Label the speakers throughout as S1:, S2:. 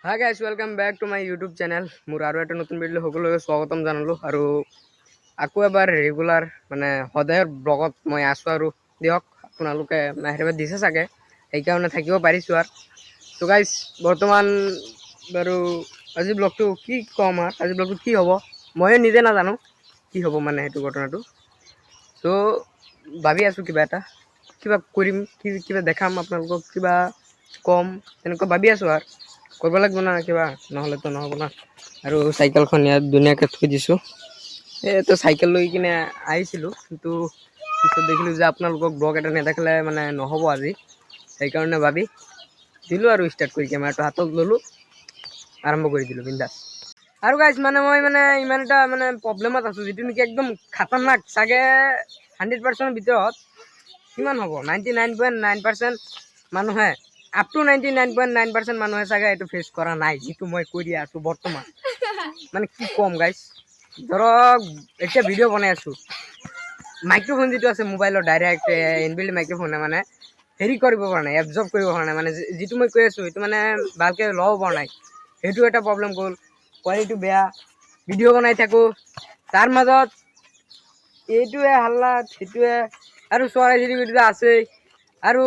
S1: Hi guys, welcome back to my YouTube channel. মোৰ আৰু এটা নতুন ভিডিঅ' সকলোকে স্বাগতম জনালোঁ। আৰু আকৌ এবাৰ ৰেগুলাৰ মানে সদায়ৰ ব্লগত মই আছোঁ। আৰু দিয়ক, আপোনালোকে আশীৰ্বাদ দিছে চাগে, সেইকাৰণে থাকিব পাৰিছোঁ। আৰু ত' গাইজ, বৰ্তমান বাৰু আজি ব্লগটো কি ক'ম আৰু আজি ব্লগটো কি হ'ব ময়ো নিজে নাজানো কি হ'ব মানে সেইটো ঘটনাটো। ত' ভাবি আছোঁ কিবা এটা কিবা কৰিম, কি কিবা দেখাম আপোনালোকক, কিবা ক'ম, তেনেকুৱা ভাবি আছোঁ। আৰু কৰিব লাগিব না কিবা, নহ'লেতো নহ'ব না। আৰু চাইকেলখন ইয়াত ধুনীয়াকৈ থৈ দিছোঁ। এইটো চাইকেল লৈ কিনে আহিছিলোঁ, কিন্তু পিছত দেখিলোঁ যে আপোনালোকক ব্লগ এটা নেদেখালে মানে নহ'ব আজি। সেইকাৰণে ভাবি দিলোঁ আৰু ষ্টাৰ্ট কৰি কেমেৰাটো হাতত ল'লোঁ, আৰম্ভ কৰি দিলোঁ বিন্দাছ। আৰু গাইজ, মানে মই মানে ইমান এটা মানে প্ৰব্লেমত আছোঁ, যিটো নেকি একদম খাতাৰনাক। চাগে 100%ৰ ভিতৰত কিমান হ'ব, 99.9% মানুহে, up to 99.9% মানুহে চাগে এইটো ফেচ কৰা নাই, যিটো মই কৰি আছোঁ বৰ্তমান। মানে কি ক'ম গাইজ, ধৰক এতিয়া ভিডিঅ' বনাই আছোঁ, মাইক্ৰফোন যিটো আছে মোবাইলৰ ডাইৰেক্ট ইনবিল্ড মাইক্ৰফোনে মানে হেৰি কৰিব পৰা নাই, এবজৰ্ব কৰিব পৰা নাই। মানে যিটো মই কৈ আছোঁ সেইটো মানে ভালকৈ ল'ব পৰা নাই। সেইটো এটা প্ৰব্লেম গ'ল, কোৱালিটি বেয়া। ভিডিঅ' বনাই থাকোঁ, তাৰ মাজত এইটোৱে হাল্লা, সেইটোৱে, আৰু চৰাই চিৰিকটিটো আছেই। আৰু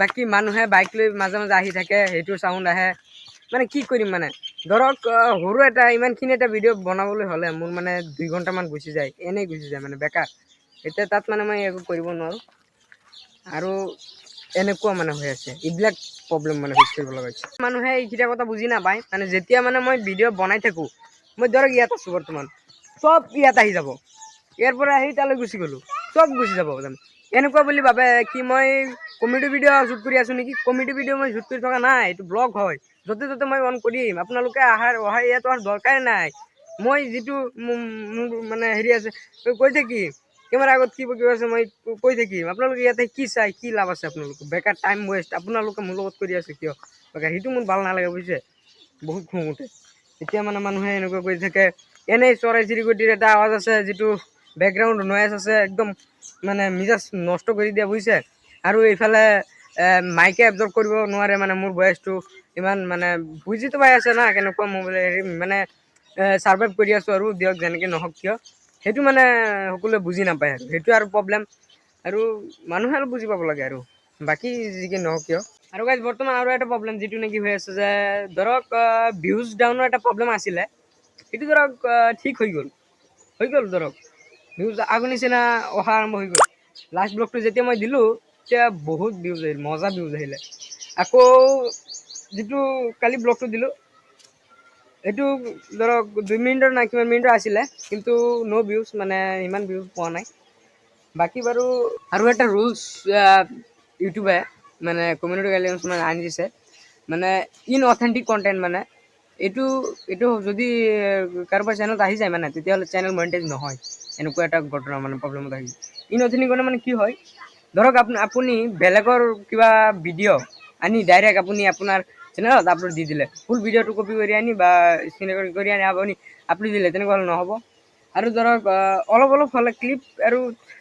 S1: বাকী মানুহে বাইক লৈ মাজে মাজে আহি থাকে, সেইটো চাউণ্ড আহে। মানে কি কৰিম, মানে ধৰক সৰু এটা ইমানখিনি এটা ভিডিঅ' বনাবলৈ হ'লে মোৰ মানে 2 ঘণ্টামান গুচি যায়, এনেই গুচি যায় মানে বেকাৰ। এতিয়া তাত মানে মই একো কৰিব নোৱাৰোঁ। আৰু এনেকুৱা মানে হৈ আছে, এইবিলাক প্ৰব্লেম মানে ফেচ কৰিব লগা হৈছে। মানুহে এইকেইটা কথা বুজি নাপায়। মানে যেতিয়া মানে মই ভিডিঅ' বনাই থাকোঁ, মই ধৰক ইয়াত আছোঁ বৰ্তমান, চব ইয়াত আহি যাব, ইয়াৰ পৰা আহি তালৈ গুচি গ'লোঁ, চব গুচি যাব। এনেকুৱা বুলি ভাবে কি মই কমেডি ভিডিঅ' শ্বুট কৰি আছোঁ নেকি। কমেডি ভিডিঅ' মই শ্বুট কৰি থকা নাই, এইটো ব্লগ হয়। য'তে ত'তে মই অন কৰিম, আপোনালোকে অহাৰ অহা ইয়াত অহাৰ দৰকাৰেই নাই। মই যিটো মোৰ মানে হেৰি আছে, মই কৈ থাকিম, কেমেৰা আগত কি কিবা আছে মই কৈ থাকিম। আপোনালোকে ইয়াতে কি চাই কি লাভ আছে? আপোনালোকে বেকাৰ টাইম ৱেষ্ট আপোনালোকে মোৰ লগত কৰি আছে কিয় বেকাৰ? সেইটো মোৰ ভাল নালাগে, বুজিছে? বহুত খং উঠে এতিয়া। মানে মানুহে এনেকুৱা কৰি থাকে। এনেই চৰাই চিৰিকটিৰ এটা আৱাজ আছে, যিটো বেকগ্ৰাউণ্ড নয়েজ আছে, একদম মানে মিজাজ নষ্ট কৰি দিয়ে, বুজিছে? আৰু এইফালে মাইকে এবজৰ্ব কৰিব নোৱাৰে মানে মোৰ ভইচটো ইমান। মানে বুজিতো পাই আছে না কেনেকুৱা মোবাইল হেৰি মানে ছাৰ্ভাইভ কৰি আছোঁ। আৰু দিয়ক, যেনেকৈ নহওক কিয়, সেইটো মানে সকলোৱে বুজি নাপায়। আৰু সেইটো আৰু প্ৰব্লেম, আৰু মানুহে অলপ বুজি পাব লাগে, আৰু বাকী যি কি নহওক কিয়। আৰু গাইজ, বৰ্তমান আৰু এটা প্ৰব্লেম যিটো নেকি হৈ আছে যে ধৰক ভিউজ ডাউনৰ এটা প্ৰব্লেম আছিলে, সেইটো ধৰক ঠিক হৈ গ'ল, হৈ গ'ল। ধৰক ভিউজ আগৰ নিচিনা অহা আৰম্ভ হৈ গ'ল। লাষ্ট ব্লগটো যেতিয়া মই দিলোঁ, তেতিয়া বহুত ভিউজ আহিল, মজা ভিউজ আহিলে। আকৌ যিটো কালি ব্লগটো দিলোঁ, এইটো ধৰক 2 মিনিটৰ না কিমান মিনিটৰ আছিলে, কিন্তু ন' ভিউজ, মানে ইমান ভিউজ পোৱা নাই। বাকী বাৰু আৰু এটা ৰুলছ ইউটিউবে মানে কমিউনিটি গাইডলাইনছ মানে আনি দিছে, মানে ইনঅথেণ্টিক কণ্টেণ্ট, মানে এইটো যদি কাৰোবাৰ চেনেলত আহি যায়, মানে তেতিয়াহ'লে চেনেল মনিটাইজ নহয়। এনেকুৱা এটা ঘটনা মানে প্ৰব্লেমত আহি। ইনঅথেণ্টিক কণ্টেণ্ট মানে কি হয়? ধৰক আপুনি বেলেগৰ কিবা ভিডিঅ' আনি ডাইৰেক্ট আপুনি আপোনাৰ চেনেলত আপলোড দি দিলে, ফুল ভিডিঅ'টো কপি কৰি আনি বা স্ক্ৰীণ ৰেকৰ্ড কৰি আনি আপুনি আপলোড দিলে, তেনেকুৱা হ'লে নহ'ব। আৰু ধৰক অলপ অলপ হ'লে ক্লিপ আৰু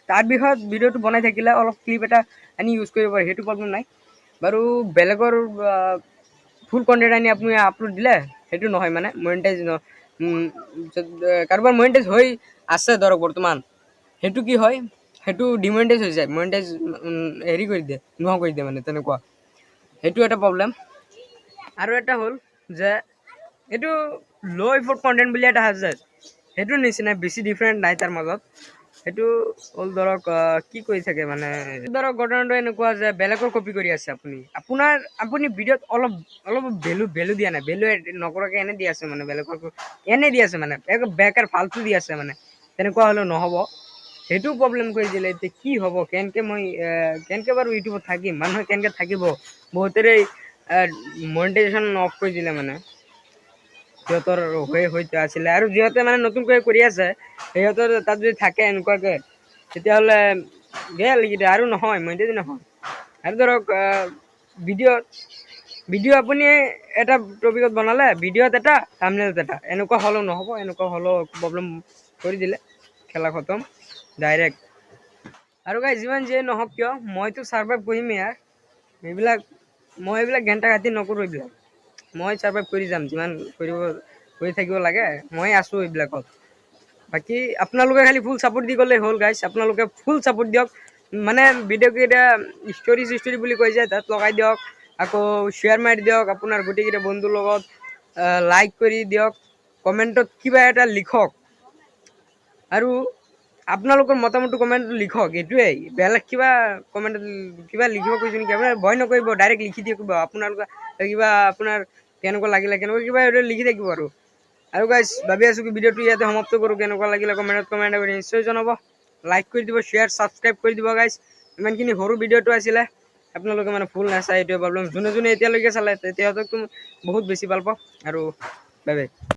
S1: তাৰ বিষয়ত ভিডিঅ'টো বনাই থাকিলে অলপ ক্লিপ এটা আনি ইউজ কৰিব পাৰে, সেইটো প্ৰব্লেম নাই বাৰু। বেলেগৰ ফুল কণ্টেণ্ট আনি আপুনি আপলোড দিলে সেইটো নহয়, মানে মনিটাইজ ন। কাৰোবাৰ মনিটাইজ হৈ আছে ধৰক বৰ্তমান, সেইটো কি হয়, সেইটো ডিমনিটাইজ হৈ যায়, মনিটাইজ হেৰি কৰি দিয়ে, নোহোৱা কৰি দিয়ে, মানে তেনেকুৱা সেইটো এটা প্ৰব্লেম। আৰু এটা হ'ল যে এইটো ল' এফৰ্ট কণ্টেণ্ট বুলি এটা আছে, সেইটো নিচিনা বেছি ডিফাৰেণ্ট নাই তাৰ মাজত। সেইটো হ'ল ধৰক কি কৰি থাকে, মানে ধৰক ঘটনাটো এনেকুৱা যে বেলেগৰ কপি কৰি আছে আপুনি, আপোনাৰ আপুনি ভিডিঅ'ত অলপ অলপ ভেলু দিয়া নাই, ভেলু নকৰাকৈ এনে দি আছে, মানে বেলেগৰ এনে দি আছে, মানে এক বেকাৰ ফাল্টু দি আছে, মানে তেনেকুৱা হ'লেও নহ'ব। সেইটো প্ৰব্লেম কৰি দিলে। এতিয়া কি হ'ব, কেনেকৈ মই কেনেকৈ বাৰু ইউটিউবত থাকিম, মানুহে কেনেকৈ থাকিব? বহুতেৰে মনিটাইজেশ্যন অফ কৰি দিলে, মানে সিহঁতৰ হৈ হৈ আছিলে। আৰু যিহঁতে মানে নতুনকৈ কৰি আছে, সিহঁতৰ তাত যদি থাকে এনেকুৱাকৈ, তেতিয়াহ'লে গেল এইকেইটা, আৰু নহয়, মনিটাইজ নহয়। আৰু ধৰক ভিডিঅ'ত ভিডিঅ' আপুনি এটা টপিকত বনালে, ভিডিঅ'ত এটা, থাম্বনেইলত এটা, এনেকুৱা হ'লেও নহ'ব। এনেকুৱা হ'লেও প্ৰব্লেম কৰি দিলে খেলা খতম ডাইৰেক্ট। আৰু গাইজ, যিমান যিয়ে নহওক কিয়, মইতো ছাৰ্ভাইভ কৰিমেই। ইয়াৰ এইবিলাক মই এইবিলাক ঘেণ্টা খাতি নকৰোঁ এইবিলাক। মই ছাৰ্ভাইভ কৰি যাম, যিমান কৰিব কৰি থাকিব লাগে, মই আছোঁ এইবিলাকত। বাকী আপোনালোকে খালি ফুল ছাপোৰ্ট দি গ'লেই হ'ল গাইছ। আপোনালোকে ফুল ছাপোৰ্ট দিয়ক, মানে ভিডিঅ'কেইটা ষ্টৰি চিষ্টৰি বুলি কৈ যায়, তাত লগাই দিয়ক, আকৌ শ্বেয়াৰ মাৰি দিয়ক আপোনাৰ গোটেইকেইটা বন্ধুৰ লগত, লাইক কৰি দিয়ক, কমেণ্টত কিবা এটা লিখক আৰু আপোনালোকৰ মতামতটো কমেণ্টত লিখক। এইটোৱেই, বেলেগ কিবা কমেণ্টত কিবা লিখিব কৈছোঁ নেকি? আপোনাৰ ভয় নকৰিব, ডাইৰেক্ট লিখি দিয়ক কিবা আপোনালোকৰ কিবা, আপোনাৰ কেনেকুৱা লাগিলে, কেনেকুৱা কিবা এইটো লিখি থাকিব। আৰু গাইছ, ভাবি আছোঁ কি ভিডিঅ'টো ইয়াতে সমাপ্ত কৰোঁ। কেনেকুৱা লাগিলে কমেণ্টত কমেণ্ট কৰি নিশ্চয় জনাব, লাইক কৰি দিব, শ্বেয়াৰ, ছাবস্ক্ৰাইব কৰি দিব গাইছ। ইমানখিনি সৰু ভিডিঅ'টো আছিলে, আপোনালোকে মানে ফুল নাচায়, এইটোৱে প্ৰব্লেম। যোনে যোনে এতিয়ালৈকে চালে, তেতিয়াহঁতকতো বহুত বেছি ভাল পাওঁ। আৰু বাই বাই।